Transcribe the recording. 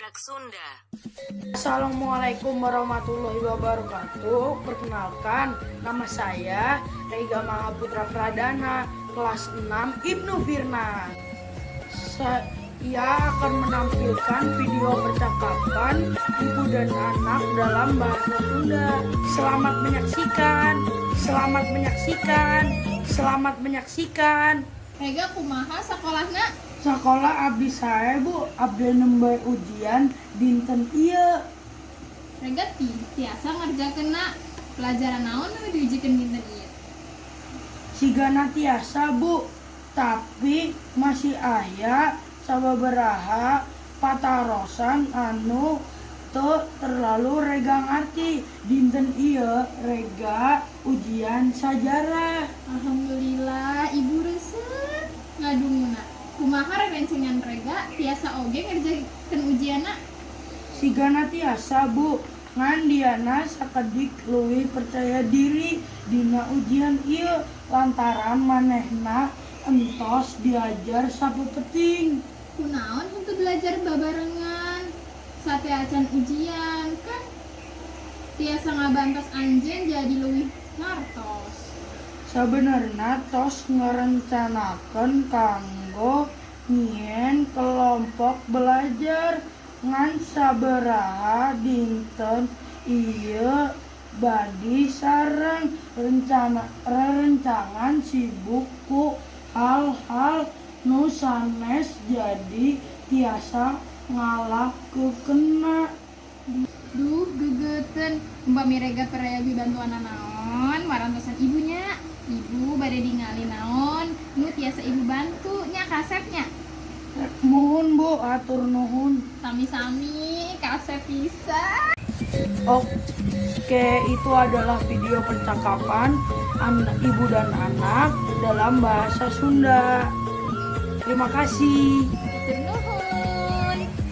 Barudak Sunda. Assalamualaikum warahmatullahi wabarakatuh. Perkenalkan, nama saya Rega Mahaputra Pradana, kelas 6 Ibnu Firna. Saya akan menampilkan video percakapan ibu dan anak dalam bahasa Sunda. Selamat menyaksikan. Selamat menyaksikan. Selamat menyaksikan. Rega, kumaha sekolahna? Sekolah abdi sae, Bu, abdi nembe ujian dinten ieu. Rega tiasa ngerjakeunna? Pelajaran naon nu diujikeun dinten ieu? Sigana tiasa, Bu, tapi masih aya sababaraha patarosan anu teu terlalu Rega ngarti. Dinten ieu Rega ujian sajarah. Alhamdulillah, ibu resep ngadunguna. Kumaha rerencangan Rega, tiasa oge ngerjakeun ujianna? Sigana tiasa, Bu, ngan Diana sakedik leuwih percaya diri dina ujian ieu lantaran manehna entos diajar sapeuting. Kunaon henteu belajar babarengan sateuacan ujian? Kan tiasa ngabantos anjeun jadi leuwih ngartos. Sabenerna tos ngarencanakeun kanggo nyieun kelompok belajar, ngan sabaraha dinten ieu badi sareng rerencangan sibuk ku hal-hal nu sanes, jadi tiasa ngalakukeunna. Duh, geugeuteun. Umpami Rega prayogi bantuan naon, warantosan ibu nya. Ibu bade ningali naon nu tiasa ibu bantu nya, kasep nya. Muhun, Bu, hatur nuhun. Sami-sami, kasep pisan. Oke, itu adalah video percakapan ibu dan anak dalam bahasa Sunda. Terima kasih. Hatur nuhun.